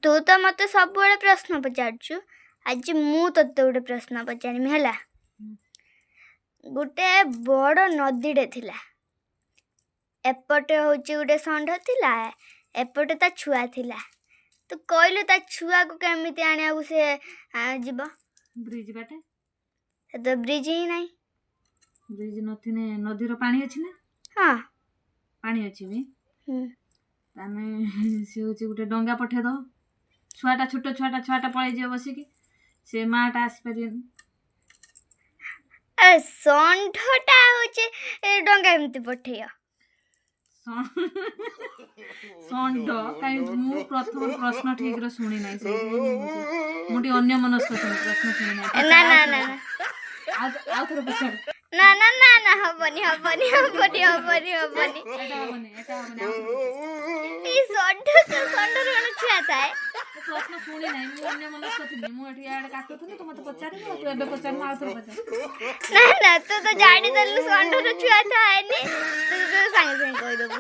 ତୁ ତ ମତେ ସବୁବେଳେ ପ୍ରଶ୍ନ ପଚାରୁଛୁ, ଆଜି ମୁଁ ତୋତେ ଗୋଟେ ପ୍ରଶ୍ନ ପଚାରିମି, ହେଲା? ଗୋଟେ ବଡ଼ ନଦୀଟେ ଥିଲା। ଏପଟେ ହେଉଛି ଗୋଟେ ଷଣ୍ଢ ଥିଲା, ଏପଟେ ତା ଛୁଆ ଥିଲା। ତୁ କହିଲୁ, ତା ଛୁଆକୁ କେମିତି ଆଣିବାକୁ ସେ ଯିବ? ବ୍ରିଜ ବାଟେ। ସେ ତ ବ୍ରିଜ ହିଁ ନାହିଁ। ବ୍ରିଜ ନଥିନେ ନଦୀର ପାଣି ଅଛି ନା? ହଁ। ପାଣି ଅଛି ବି। ହୁଁ। ତାହେଲେ ସେ ହେଉଛି ଗୋଟେ ଡଙ୍ଗା ପଠେଇଦବ। ଛୁଆଟା, ଛୋଟ ଛୁଆଟା, ଛୁଆଟା ପଳେଇଯିବ ବସିକି, ସେ ମାଆଟା ଆସିପାରିବନି। ଏ ଷଣ୍ଢଟା ହେଉଛି ଡଙ୍ଗା ଏମିତି ପଠେଇବ? ଷଣ୍ଢ କାହିଁ? ମୁଁ ପ୍ରଥମ ପ୍ରଶ୍ନ ଠିକରେ ଶୁଣି ନାହିଁ, ସେଇଥିପାଇଁ ମୁଁ ଟିକେ ଅନ୍ୟ ମନସ୍କ ଥିଲି, ପ୍ରଶ୍ନ ଶୁଣି ନାହିଁ। ନା ନା ନା ନା। ଆଉ ଥରେ ପଚାର। ନା ନା ନା ନା, ହବନି, ହବନି, ହବନି, ହବନି, ହବନି। ଏଟା ହବନି, ଏଟା ହବନି, ଆଉ ଥରେ ପଚାର। ଏଇ ଷଣ୍ଢ ତ, ଷଣ୍ଢର କଣ ଛୁଆ ଥାଏ? ମୁଁ ପ୍ରଶ୍ନ ଶୁଣି ନାହିଁ, ମୁଁ ଅନ୍ୟ ମନସ୍କ ଥିଲି। ମୁଁ ଏଠି ଇଆଡ଼େ କାଟୁଥିଲି, ତୁ ମତେ ପଚାରିବୁ ଆଉ ତୁ ଏବେ ପଚାରିବୁ? ଆଉ ଥରେ ପଚାର। ନା ନା, ତୁ ତ ଜାଣିଦେଲୁ ଷଣ୍ଢର ଛୁଆ ଥାଏନି, ତୁ ତ ସାଙ୍ଗେ ସାଙ୍ଗେ କହିଦେବୁ।